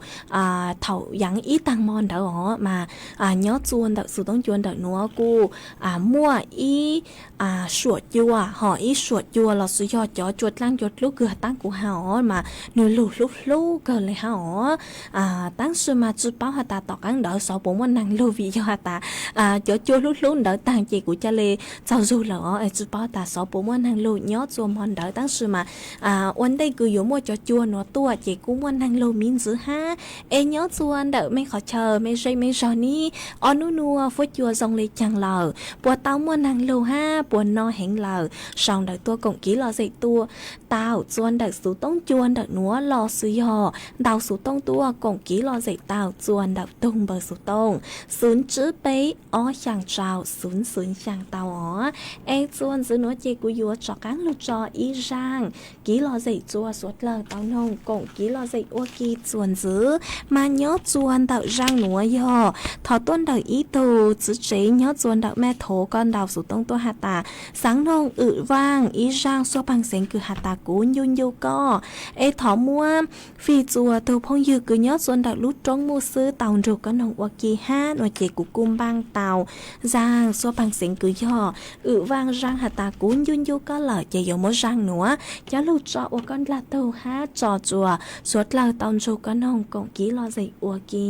thaum yaav ib taag mo ntawd os mas nyob txua ntawm xuv toob cua ntawm nuav kuj muaj ib suam cua hom ib suam cua los sis yog cov cua dlaaj cua dlub kws taab kuv has os mas nwg lug hlub hlub kawg le hab os. Taab sis mas tsi paub has tas tom qaab ntawd xyov puas muaj naag lug vim yog has tas cov cua hlub hlub ntawd taag ces kuv ca le txaug zug lawm os. Tsi paub tas xyov puas muaj naag lug nyob txua mo ntawd taab sis mas ua ntej kws Muaj cov cua nuav tuaj ces kuj muaj neeg lug miv ntxiv hab. Es nyob txua ntawm mej qhov chaw mej zej mej zog nib, ob nub nuav fuab cua zoo le caag lawm, puas tau muaj neeg lug hab puas no heev lawm? Sau ntawv tuaj koom kiv lom zem tuaj tau txua ntawm xuv tooj cua ntawm nuav los xwb yog ntau xuv tooj tuaj koom kiv lom zem tau txua ntawm tug npawb xuv tooj xwv tsib peb ob xyaa rau xwv xwv xyaa tau os. Es txua ntxiv nuav ces kuv yuav rov qaab lug tso ib zaaj kiv lom zem txua suav dlawg tau noog koom kiv lom zem ua ke txua ntxiv. Mas nyob txua ntawm zaaj nuav yog thov tuaj ntawm ib tug txiv tsev nyob txua ntawm mej thov koj ntau xuv tooj tuaj has tas xaav noog wm vaaj ib zaaj xuaj paag xeev kws has tas kuv ncu ncu koj. Es thov muab fij txua tug phooj ywg kws nyob txua ntawm lub roob muj xwb tau nrug koj noog ua ke hab nuav ces kuv kuj npaaj tau zaaj xuaj paag xeev kws yog wm vaaj zaaj has tas kuv ncu ncu koj lawm ces yuav muab zaaj nuav coj lug tso ua koj ndlag tug hab tso txua suav dlawg tau nrug koj noog koom kiv lom zem ua ke.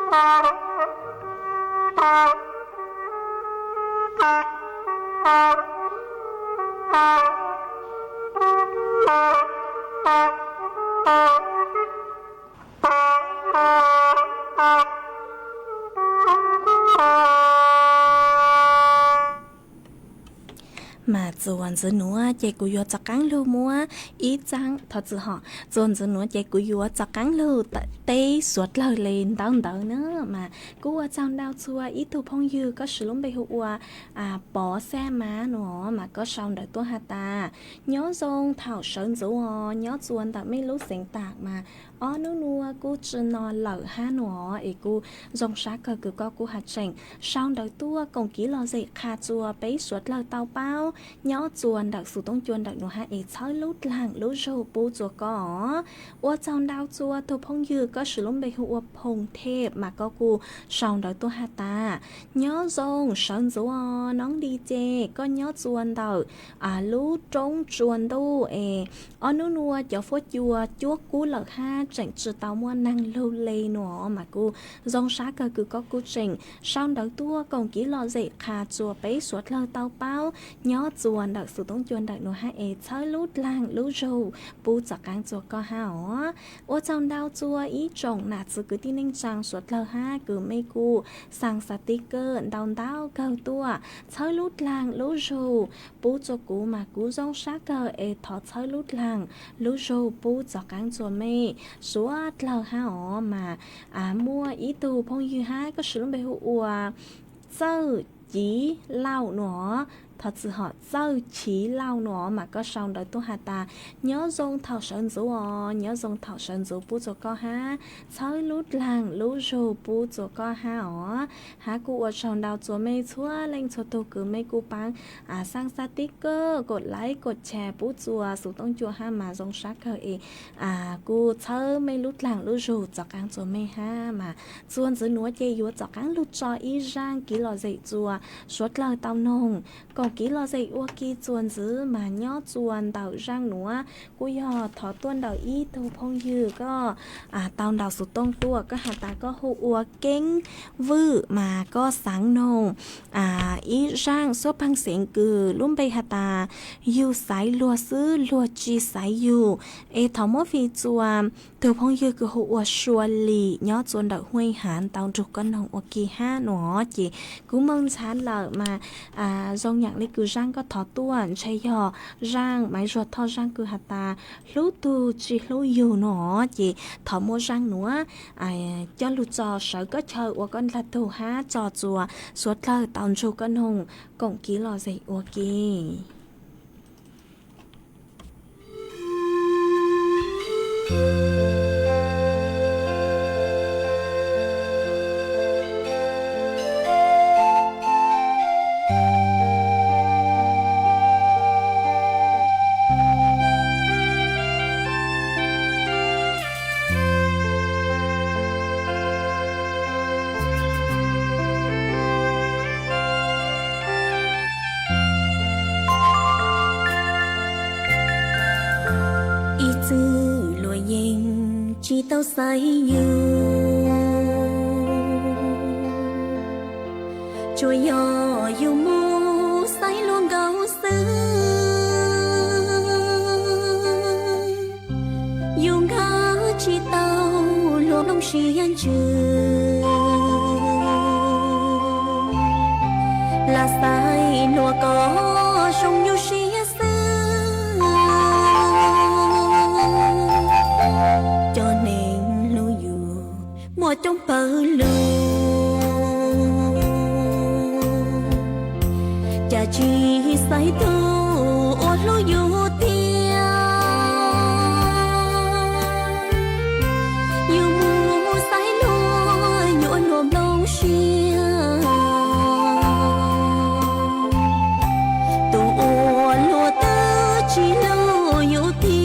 Mas txuas ntxiv nuav ces kuv yuav rov qaab lug muab ib txaab, thov txim hov, txuas ntxiv nuav ces kuv yuav rov qaab lug teb suav dlawg le ntaub ntawd na. Mas kuj ua tsaug ntau txhua ib tug phooj ywg, koj siv lub npe hu ua Pov Xaj Mab nuav, mas koj sau ntawv tuaj has tas, nyob zoo thaum sawv ntxuv os, nyob txuas ntawm mej lub xeev taam mas ob nub nuav kuj tsi no lawm hab nuav, es kuj zoo sab kawg kws koj kuj has tseem sau ntawv tuaj koom kev lom zem qha txuas peb suav dlawg tau paub nyob txuas ntawm xus toob cua ntawm nuav hab es txhawb lub dlaag lub zug pub txuas koj os. Ua tsaug ntau txhua tug phooj ywg, koj siv lub npe hu ua Phoo Thej mas koj kuj sau ntawv tuaj has tas, nyob zoo sawv ntxuv os, noob li ces koj nyob txuas ntawm lub roob tsua ntuj es ob nub nuav cov fuab cua cuab kub lawm hab tseem tsi tau muaj neeg lug le nuav, mas kuj zoo sab kawg kws koj kuj tseem sau ntawv tuaj koom kev lom zem qha txuas peb suav dlawg tau paub nyob txuas ntawm xus toob cua ntawm nuav hab es txhawb lub dlaag lub zug pub txuas qaab txuas koj hab os. Ua tsaug ntau txhua ib tsoom nam txiv kwv tij neej tsaa suav dlawg hab kws mej kuj xaa xav tib kawm ntau ntau kawg tuaj txhawb lub dlaag lub zug pub txuas kuv mas kuv zoo sab kawg es thov txhawb lub dlaag lub zug pub txuas qaab txuas mej suav dlawg hab os. Mas muaj ib tug phooj ywg hab koj siv lub npe hu ua Txawj Civ Lauj nuav, thov txim hov, Txawj Civ Lauj nuav mas koj sau ntawv tuaj has tas, nyob zoo thaum sawv ntxuv os, nyob zoo thaum sawv ntxuv pub txuas koj hab txhawb lub dlaag lub zug pub txuas koj hab os. Hab kuj ua tsaug ntau txhua mej txhua leej txhua tug kws mej kuj paab xaa xav tib kawm, kod like kod share pub txuas xus toob cua hab mas zoo sab kawg es kuj txhawb mej lub dlaag lub zug txuas qaab txuas mej hab. Mas txuas ntxiv nuav ces yuav txuas qaab lug tso ib zaaj kev lom zem txuas suav dlawg tau noog koom kev lom zem ua ke txuas ntxiv mas nyob txuas ntawm zaaj nuav kuj yog thov tuaj ntawm ib tug phooj ywg koj tau ntaus xov tooj tuaj, koj has tas koj hu ua Keeb Vwj mas koj xaav noog ib zaaj xuab pheej xeev kws lub npe has tas yug xaiv luag xwb luag tsi xaiv yug. Es thov muab fij txuas tug phooj ywg kws hu ua Sua Lis nyob txuas ntawm Huaj Hav tau nrug koj noog ua ke hab nuav. Ces kuv moog ntxhaav lawm mas zoo yaam le kws zaaj koj thov tuaj ntshe yog zaaj Maiv Zuag Thoj zaaj kws has tas hlub tug tsi hlub yug nuav. Ces thov muab zaaj nuav coj lug tso sawv koj chaw ua koj ndlag tug hab tso txuas suav dlawg tau nrug koj noog koom kev lom zem ua ke. Ib txwm luag yeej tsi tau xaiv yug, tsuas yog yug mus xaiv luag nkaus xwb. Yug nkag tsi tau luag lub siab ntsws, lam xaiv luag kom zoo yug siab xwb. Cov neeg hlub yug muaj coob pawg lug, cas tsis xaiv tug uas hlub yug thiab. Yug mus xaiv luag yuav luag nplooj siab, tus uas luag twb tsis hlub yug thiab.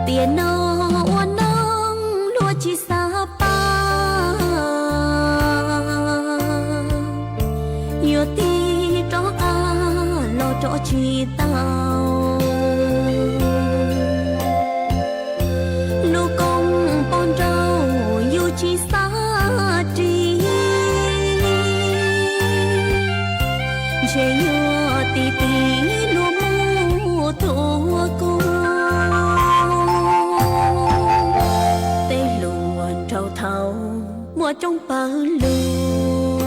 Tiam no ua noog luag tsis xav pab, Coob pawg lug,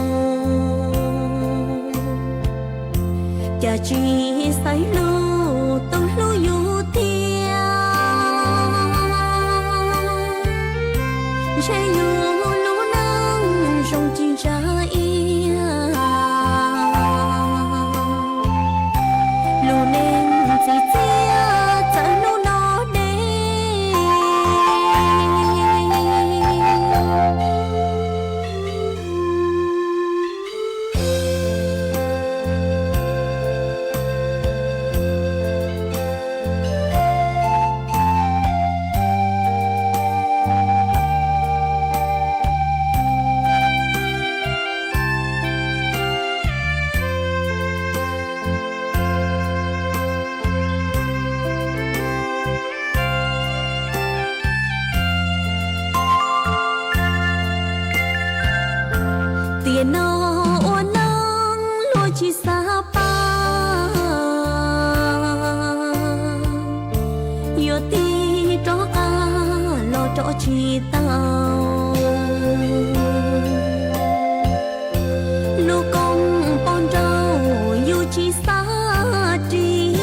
cas tsis xaiv lug tub hlub yus tiag. Ntshe yus lub neej zoo tsis ntsa iab, lub neej txiv txiaj txawm hnub no deb. Tiam no ua neej luag tsis xav pab, yuav tig rov qab los rov tsis tau. Lub koob poj nrauj yus tsis xav ris,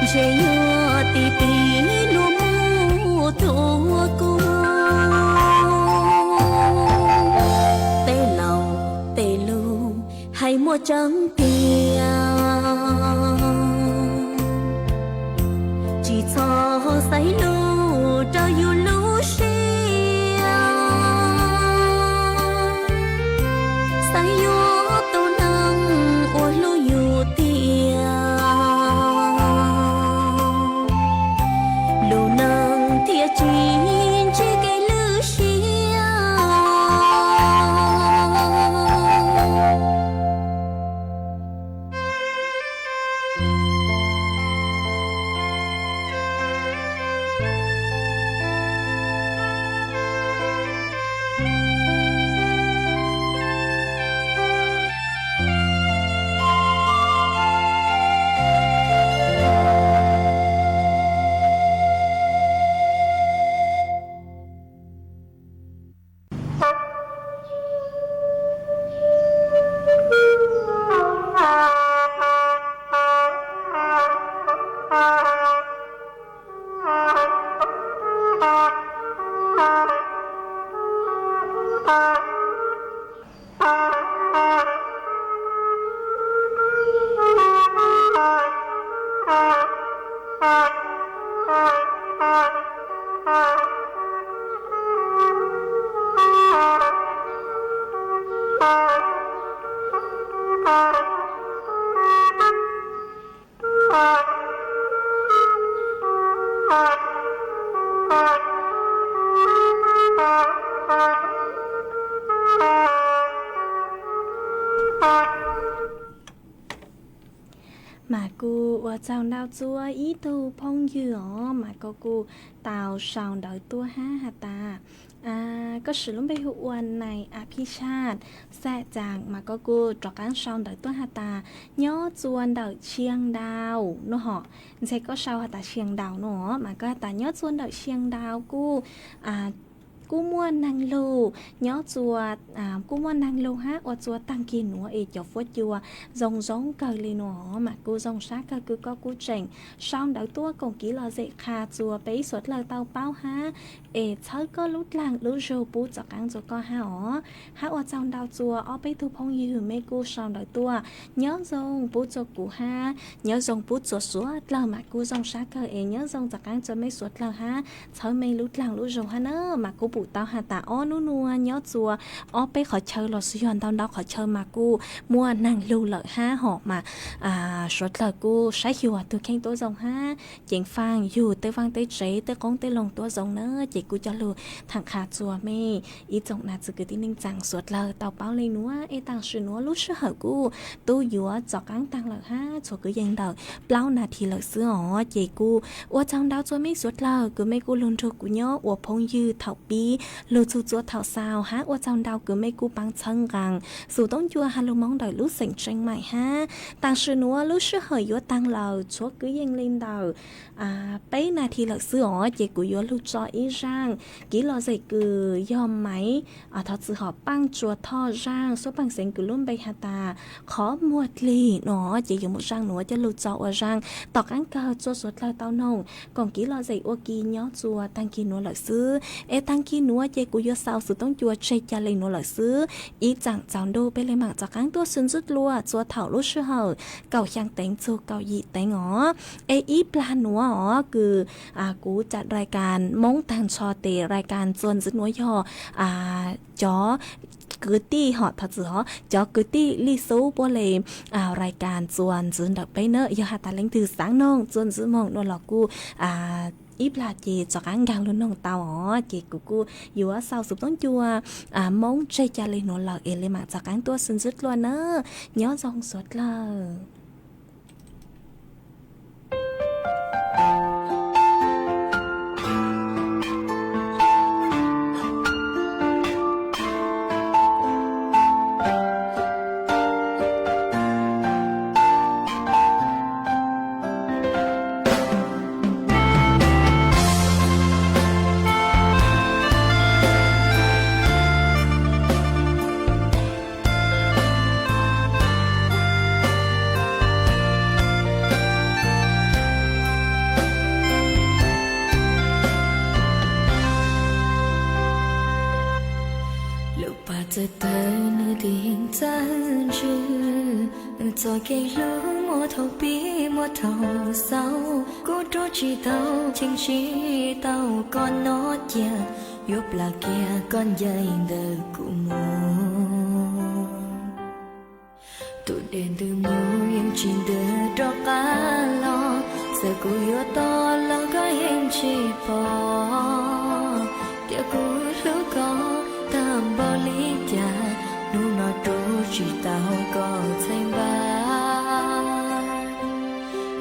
ntshe yuav tig tig luag mus thuam kuv. Tej laus tej lus hais muaj tseeb tiag, tsis txhob xaiv lug raws yus lub siab, xaiv yuav tus neeg uas hlub yus tiag, lub neej thiaj tsis ntsib kev lwj siab. Mas kuj ua tsaug ntau txua ib tug phooj ywg os, mas koj kuj tau sau ntawv tuaj hab has tas, koj siv lub npe hu ua Nais Aphishaj Xaj Tsaas, mas koj kuj rov qaab sau ntawv tuaj has tas nyob txua ntawm Tshiab Ntau no hom. Ntshe koj sau has tas Tshiab Ntau no, mas koj has tas nyob txua ntawm Tshiab Ntau kuj kuj muaj neeg lug, nyob txua kuj muaj neeg lug hab ua txua taag kig nuav es cov fuab cua zoo zoo kawg li no, mas kuj zoo sab kawg kws koj kuj tseem sau ntawv tuaj koom kiv los zem qha txua peb suav dlawg tau paub hab es txhawb koj lub dlaag lub zug pub txom qaab txua koj hab os. Hab ua tsaug ntau txua ob peb tug phooj ywg mej kuj sau ntawv tuaj, nyob zoo pub txua kuv hab nyob zoo pub txua suav dlawg, mas kuj zoo sab kawg es nyob zoo txom qaab txua mej suav dlawg hab txhawb mej lub dlaag lub zug hab na. Mas kuj pum tau has tas ob nub nuav nyob txua ob peb qhov chaw los sis yog ntau ntau qhov chaw mas kuj muaj neeg lug lawm hab hom, mas suav dlawg kuj saib xyuas tug kheej tuab zoo hab ceev faaj yug tej vaaj tej tsev tej qoob tej loo tuab zoo na, ces kuj coj lug thaam qha txua mej ib tsoom nam txiv kwv tij neej tsaa suav dlawg tau paub le nuav es tam sim nuav lub sij hawm kuj tub yuav txom qaab taag lawm hab txhua kwv yees ntawm plaub nas this lawm xwb os. Ces kuj ua tsaug ntau txua mej suav dlawg kws mej kuj lug nrug kuv nyob ua phooj ywg thaum pib ib lug txug txua thaum xaus hab ua tsaug ntau kws mej kuj paab txhawb nqaa Xum Toob Ncua ha lug Moob ntawm lub xeem Tseem Maim hab. Taam sim nuav lub sij hawm yuav taag lawm, tshuav kwv yees le ntawm peb nas this lawm xwb os, ces kuv yuav lug tso ib zaaj kiv lom zem kws yog maiv thov txim hom paaj tsua thoj zaaj suab paaj xeev kws lub npe has tas Qhov Muag Dlig no, ces yuav muab zaaj nuav coj lug tso ua zaaj tom qaab kawg tsua suav dlawg tau noog koom kiv lom zem ua ke nyob tsua taag kig nuav lawm xwb. Es taag kig nuav ces kuv yuav xaus Xum Toob Ncua tseg ca le nuav lawm xwb. Ib tsaam tsaus ntuj peb le maam rov qaab tuaj sib ntsib dlua tsua thaum lub sij hawm kaum xyaa teev txug kaum yim teev os. Es ib plag nuav os kws kuv cov rais kas Moob taag nrho tes rais kas tsua ntxiv nuav yog cov kwv tij hom thov txim hov cov kwv tij Lij Xub puab le rais kas tsua ntxiv ntawm peb na. Yog has tas leej twg xaav noog tsua ntxiv moog nuav los kuj ib plag ces rov qaab nkaag lug noog tau os. Ces kuv kuj yuav xaus Xum Toob Ncua Moob tseg ca le nuav lawm es le maam rov qaab tuaj sib ntsib dlua na. Nyob zoo suav dlawg. Lub pas txawj tawg nws tig txawj ntsws, txoj kev hlub muaj thaum pib muaj thaum xaus, kuv rub tsis tau cheem tsis tau koj nov cia, yuav plam kiag koj ncaim ntawm kuv mus. Tus dej ntws mus yeej tsis ntws rov qab los, txawm kuv yuav tos los koj yeej tsis pom, tias kuv hlub koj tag npaum li cas, hnub no rub tsis tau koj txhais npab.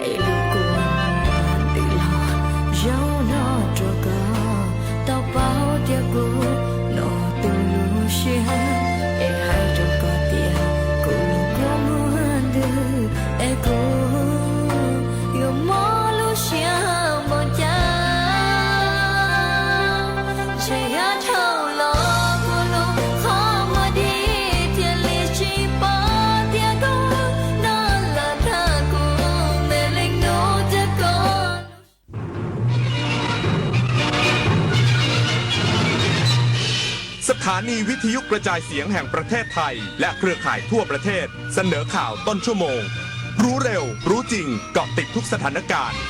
Es lub kua muag ntws los zaum no rua koj, tau paub tias kuv no tu lub siab, es hais rau koj tias kuv lub kua muag ntws, es kuv yuav mob lub siab npaum cas. Ntshe yav dhau los kuv lub qhov muag dlig thiaj li tsis pom tias koj no lawm tag kuv me leej nus tias koj.สถานีวิทยุกระจายเสียงแห่งประเทศไทยและเครือข่ายทั่วประเทศเสนอข่าวต้นชั่วโมง รู้เร็ว รู้จริง เกาะติดทุกสถานการณ์